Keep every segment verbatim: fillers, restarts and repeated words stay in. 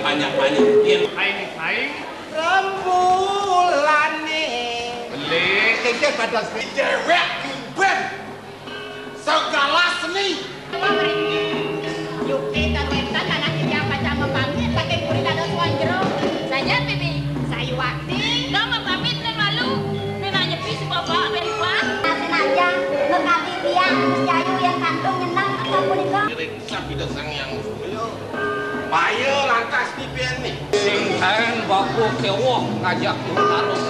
Banyak-banyak. Yen aing-aing. Rembulane. Beli. Kengken pada seni dewek, ben. Segala seni. Yukti karuetan anak titiang pacang mapamit, saking puri dados wong jero. Saja, Bibi. Sayuwakti. Dong mapamit nang malu. Nang nyepi si Bapak, Bibi. Nah, senajan mekadi tiang, Gus Jayu yang kantong nyenang, kata punika. Ngiring sabda Sang Hyang Surya. Payo lantas dipeni. Sing kaen baku kewok ngajak taruh.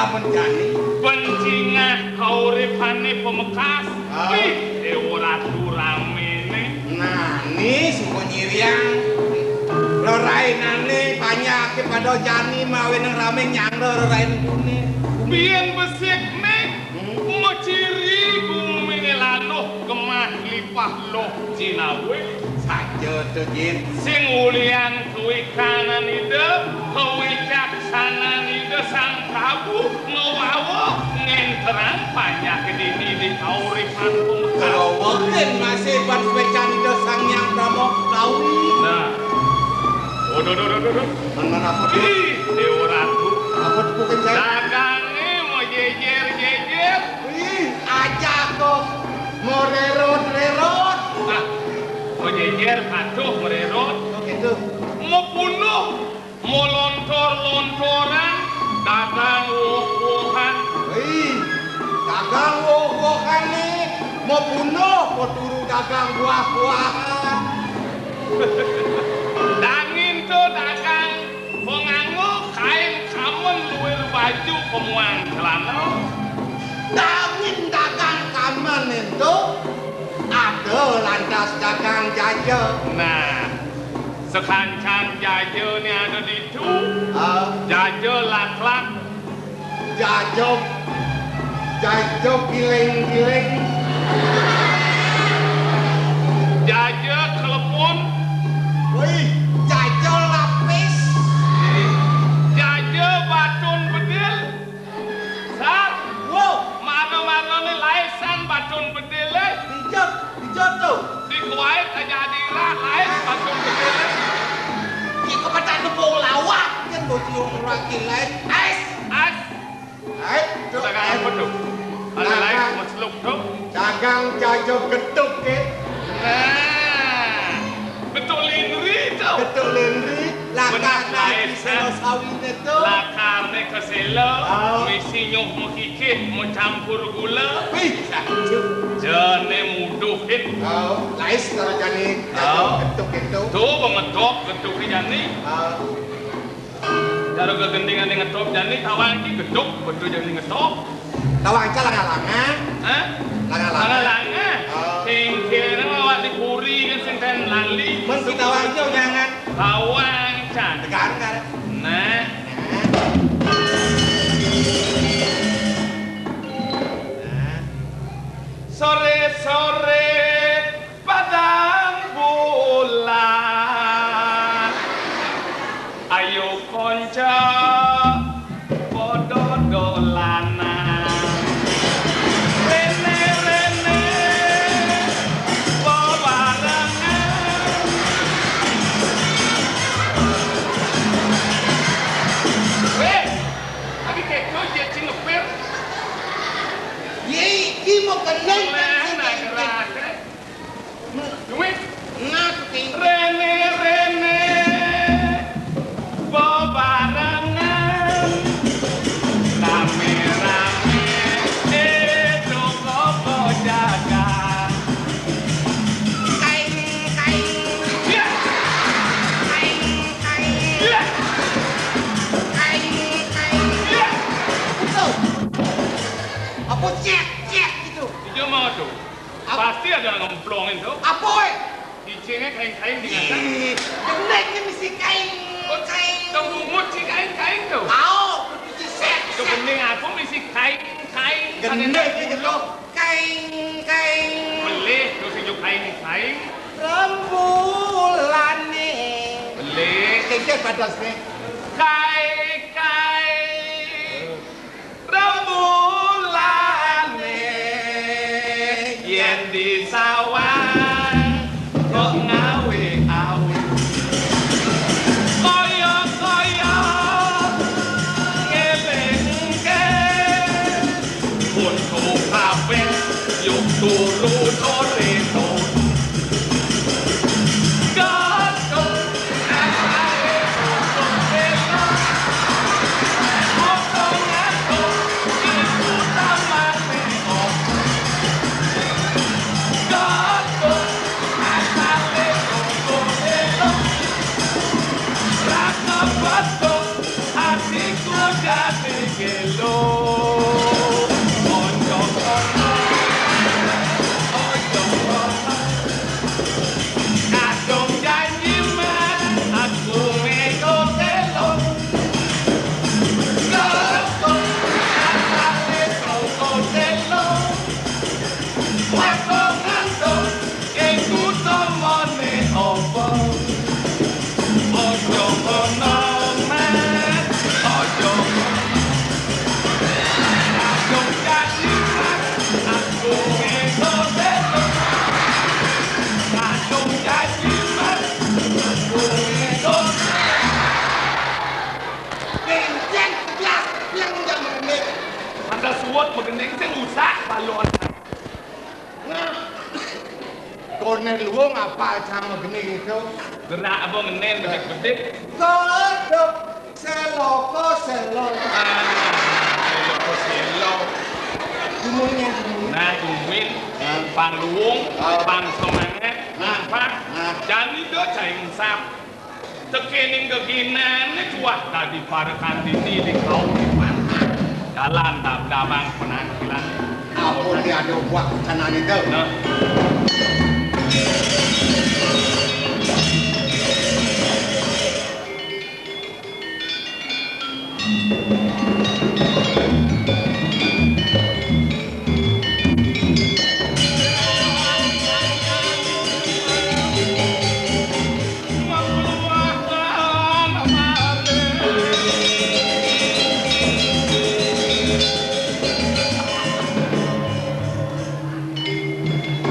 Amen jani. Pencingah kauripané pamekas. Ah. Wih, Déwa Ratu raméné. Nah, né sing nyiriang. Rerainané panjaké pada jani mawinan ramé nyangga rerain kuné. Biyen besik né. Hmm. Maciri guminé lanuh gemah lipah loh jinawé. Saja to, Jin. Sing ulian kawikanan Ida, kawicaksanan Ida Sang Prabu ngawawa ngenterang panjaké dini di kauripan pamekas. Kawawa kén masih ban suécan Ida Sang Hyang Brahma Kawi. Nah. Waduh, waduh, waduh, waduh. Tenan apa to? Ih, Déwa Ratu. Apa to, Puken Jaya? Dagangé mau jejer-jejer. Ih, aja kok. Mau rerot-rerot. Nah, mau jejer, patuh, mererot. Oh, gitu. Mau bunuh, mau lontor-lontoran, dagang woh-wohan. Ih, dagang woh-wohan né. Mau bunuh, mau turu dagang buah-buahan. Dangin to dagang panganggo kain kamen luir baju pamuang celana. Dangin dagang kamen ento ada lantas dagang jaja. Nah, sakancan jajané ada ditu. Ah. Jaja laklak. Jaja, jaja giling-giling. Jaja klepon. Wih, jaja lapis. Jaja batun bedil. Sar. Wow. Mana-mana né laisan batun bedil, eh. Dijot, dijot to. Di Kuwait aja dirah lais batun bedil, eh. Ki kepetan tepung lawak, kan bocil lagi lais. Ais. Ais. Ais, to. Dagang apa to? Ada lain masluk to? Dagang jaja getuk, eh. Nah, getuk linri to. Getuk linri, lakar lais, lagi selo sawiné to. Lakarné keséla, ah. Misi nyuh mekikih, mau campur gula. Wih, saja. Jani muduhin. Oh, lais karo jani jaja getuk itu. To, ngetop getuk jani. Ah. Cara gegendingan ngetop jani, tawang ki geduk, betul jani ngetop. Tawang ki langa-langa. Hah? Langa-langa. Langa-langa. Oh. Singkir awak di puri kan sing ten lali. Men ki tawang ki jangan. Tawang can. Tegar, tegar. Nah. Nah. Nah. Sore-sore Padang bulan, ayo konco padha dolanan. Rene-rene bebarengan. Weh, lagi keto je sing ngepir. Ye, iki mau kenal kan sing ngepir. Duit. Nah, kucing. Rene-rene bebarengan, rame-rame, eh, toko jaga. Kaing, kaing. Ya. Kaing, kaing. Ya. Kaing, kaing. Ya. Betul. Apa cek, cek gitu? Ijo mau tuh. Apa? Pasti ada ngemplongin tuh. Apa, weh? Cicingnya kain-kain di atas. Ih, gendek ini mesti kain, oh, kain. Tembungut si kain-kain tuh. Au, mesti set, tuh set. Gending aku mesti kain-kain. Gendek ini tuh. Kain, kain. Beli tuh si kain-kain. Rembulane. Beli. Kain-kain padas nih. Kai, kai. Remulane yen disawang kok ngawe-awe. Kaya-kaya ngelingke, untu kabeh yuk turu sore to. Gaduh, ae untu bela. Sesuwut magending sing usak balon. Nah, Kornél Luwung apa cang magending itu? Gerak apa ngenén bedik-bedik? Kodok, seloko, selo. Ah, seloko, selo. Dumunnya, dumun. Nah, dumun, pang luwung, pang semangat, nah, pang. Nah. Jani do cai ngusap. Tekéning geginané tuah dadi parekan dini di kauripan. Dalan dab-dabang penampilan. Ampun, dia ada buat rencana itu. Nah.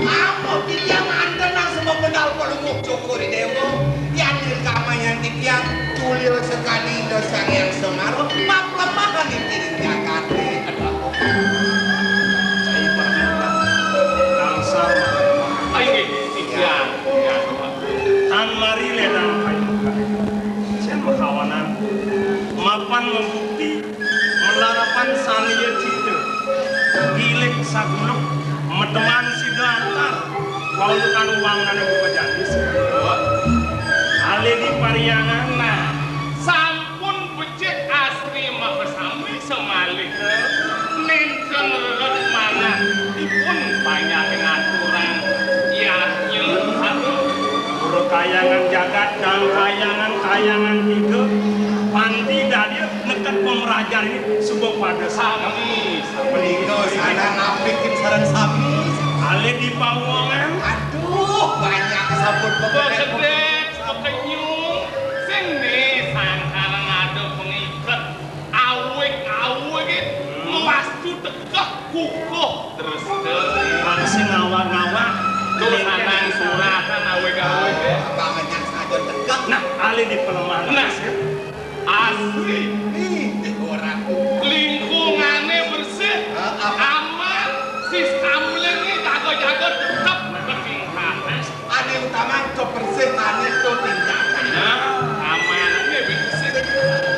Amun titiang manten nang sumebendal Palungguh Cokor I Déwa, yan rekamanyan titiang, tulia sakadi Ida Sang Hyang Semara, maplemahan ing titiang jagaté. Aduh. Cai Pramila, gangsal. Ah, inggih, titiang. Tan mari lédang paindukan. Cén makawanan, mapan mabukti, malarapan sania cita. Gilik saguluk, meteman sida antar. Wau kan wangunané buka jani sih. Alé di pariangan, nah, sampun becik asri makasami samaliha nénten rered manah ipun panjang ngaturang yadnya. Aduh. Pura Kahyangan Jagat, Dang Kahyangan, Kahyangan Tiga, panti dadia neked pamrajan ini suba pada sami. Mrika sareng napikin sareng sami. Alé di pawongan. Aduh, banyak sabut bebedek. Bebedek, bekenyung. Sing né sangkal ngada pengiket. Awig-awig, mawastu tekeh kukuh. Terus, terus. Bangsa ngawag-ngawag. Tuh, sanang suratan awig-awig. Banget yang saja tekeh. Nah, alé di pelemahan. Nah. Asri. Ih, ora. Lingkungané bersih, ah, ah, aman, sis kamlingé jaga-jaga tetep ketingkatan. Ané utama kebersihane to tindakan. Nah, amané bersih.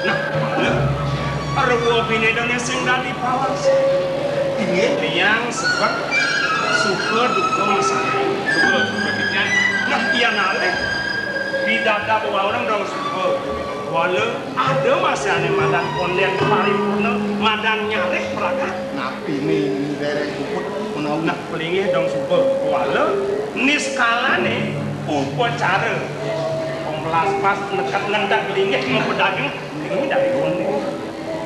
Nah, lho. Arwa binedane sing dadi pawas. Inggih. Tiang sebab suka duka mesane. Suka, suka tiang. Nah, tiang alih. Bidada bawa orang dong suka. Wala ada masih ane madan konden paripurna, madan nyarih pragat. Napi ni derek puput menawi. Nah, pelinggih dong suba kuala, niskalane upacara. Pembelas pas nekap ngentak linggih mempedaging, ini dari konden.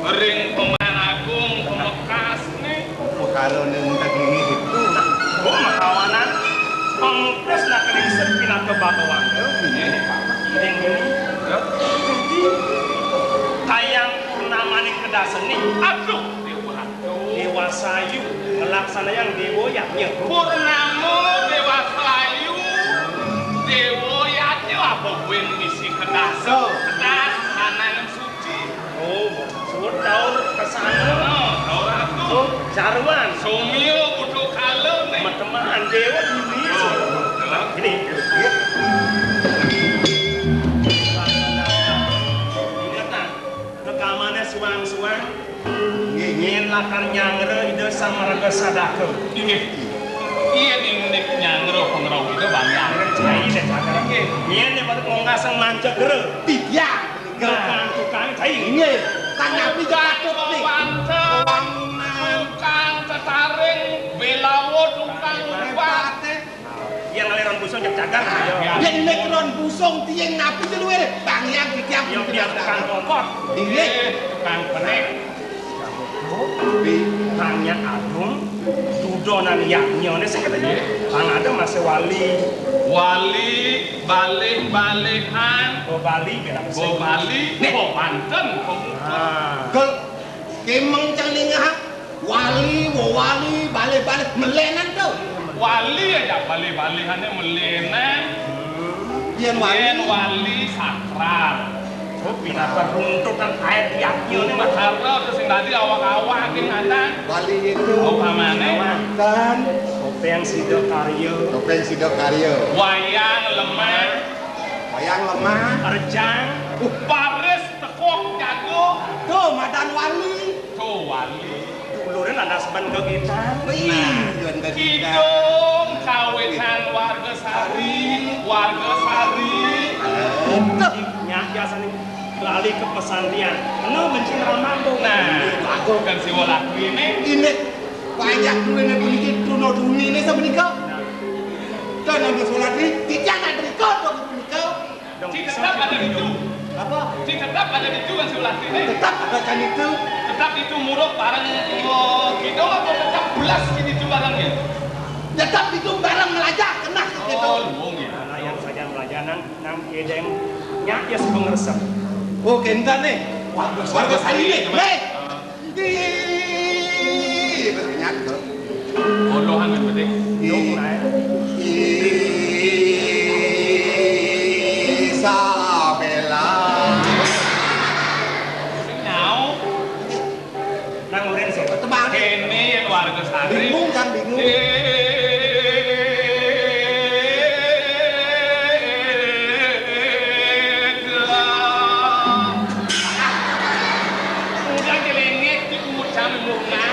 Ring Pemain Agung pemekasne. Perkara ni ngentak linggih itu. Nah, oh, makawanan pengupus nak lingsir pinaka bagawan. Ini, ini, Pak. Ini, ini. Ya. Jadi, kayang purnamaning kedaseni. Aduh, Dewa. Dewa Sayu ngelaksanayang Dewa Yadnya. Purnama Dewa Sayu, Dewa Yadnya apa buin misi kedas? Oh. Kedas, sanang suci. Oh, suwun daur kesana. Oh, daur aku. Oh, jaruan. Somia butuh kala nih. Matemaan Dewa Bumi. Oh, ini. Ingetan. Rekamane suang-suang. Nggih, nggih. Yen lakar nyangra Ida Sang Maraga Sadaka. Inggih. Yen indik nyangra pangrauh Ida Bang Hyang. Cai deh cakar. Nggih. Yen nek patut mongkasang manca gera. Titiang. Tukang-tukang cai. Nggih. Kan napi jatuh nih. Wanten. Wangunan. Tukang tetaring, belawo tukang ubat. Yang ngaliran busung cek cagar. Ya, ini keron busung tiang napi jelu ini. Bang Hyang titiang. Yang biar tukang tongkot. Inggih. Tukang penek. Tapi hanya agung dudonan yadnya ini sing katanya. Bang ada masih wali. Wali, balih-balihan. Bo Bali bilang. Bo Bali, nih. Bo Banten, bo. Ah. Gel, kemeng cang ningah. Wali, wewali, balih-balih, melenan to. Wali aja, balih-balihane melenan. Yen wali. Yen wali sakral. Pinaka runtutan ae tiapnya ini, Mas. Karena terus sing tadi awak-awak, aking anak. Bali itu. Upamane. Kan. Topeng Sidakarya. Topeng Sidakarya. Wayang lemah. Wayang lemah. Rejang. Uh. Baris tekuk jago. Tuh, madan wali. Tuh, wali. Dulure lantas ben gegitan. Nah, kidung kawitan warga Sari, warga Sari. Nya biasane lali ke pesantrian. Kena mencing ramang tuh. Nah, aku kan si Walatri ini. Ini banyak duwene puniki tuna dunine sapunika. Kan ambil Walatri, tidak ada riko to punika. Ci tetap ada itu. Apa? Ci tetap ada itu kan sebelah sini. Tetap ada kan itu. Tetap itu muruk bareng, oh, gitu apa tetap belas sini itu bareng ya? Tetap itu bareng melajah kena gitu. Oh, luwung ya. Anak yang saja melajah nang nang kedeng nya ya sepengersep. Oh, kenten nih. Warga Sari nih. Hei. Ih, berkenyang tuh. Olohan kan penting. Ih, Isabella. Sing nyau. Nang uren sih. Teman. Kene yang warga Sari. Bingung kan, bingung. Eh, Udah jelengit di umur sami murna.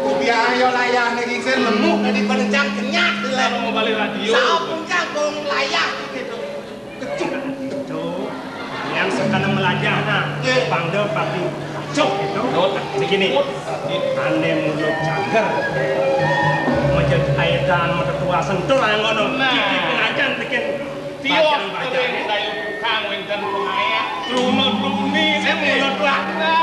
Ubi ayo layahne gingsir lemuk dadi perencang kenyat dilek. Kalau mau balik radio. Sampun kagong layah gitu. Kecut. Itu yang sekalian melajah nah. Eh. Pangda pati. Cuk gitu. Begini. Ane mulut cager. Menjadi aedan mata tua sentul ae ngono. Nah. Iki pengajian bikin Tiok kering kayu tukang wénten pengayak. Truna-truni sing mulut lah. Nah.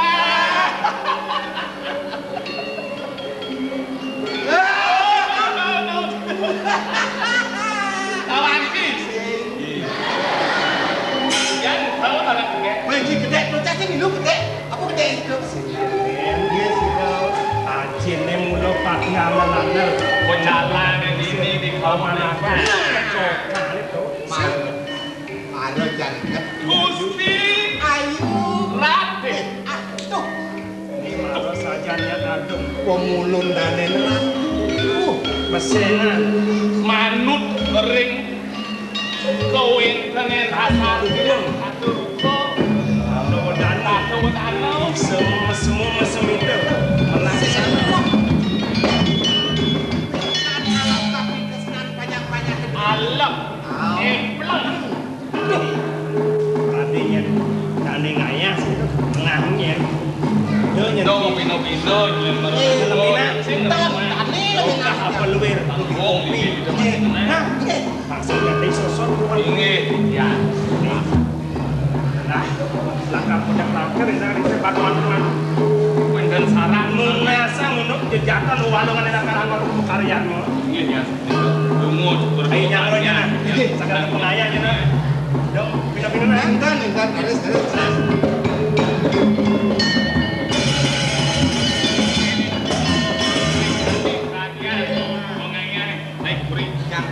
Kawan iki. Iya. Yang kalau barang gedé. Wéh, iki gedé, bocah sing lho gedé. Apa gedé itu? Iya, sih, Kak. Ajine mulo pati angel-angel. Bocah lanang ini di kawan apa? Nah, cocok itu. Mara, mara jangkep. Gusti Ayu. Raden. Aduh. Ini mara sajane adem. Pemulun danen ratu. Mesenan. Manut ring kawéntenan rasa. Aduh, kok. Aduh, wedana. Aduh, wedana. Mesem, mesem, mesem itu. Menak sana. Alam. Empleng. Aduh. Tadi nyen, tadi ngayah, tengah nyen. Yo, nyen. Dong, pino-pino, nyen. Eh, pino-pino. Sing tadi lagi apa luwir? Wong iki. Nah, eh. Maksudnya di sosok kuwi. Inggih, ya. Nah, langkah puncak langkah di sana di tempat teman-teman. Wénten sarang nunasa ngono jejatan walungan enak karang karya. Inggih, ya. Lunga, ayo, nyang, nyang. Inggih, saged pengayah, ya, nah. Yo, pina-pina, nah. Entan, entan, terus, terus. Perhatian, mengayah, naik beri. Nyang.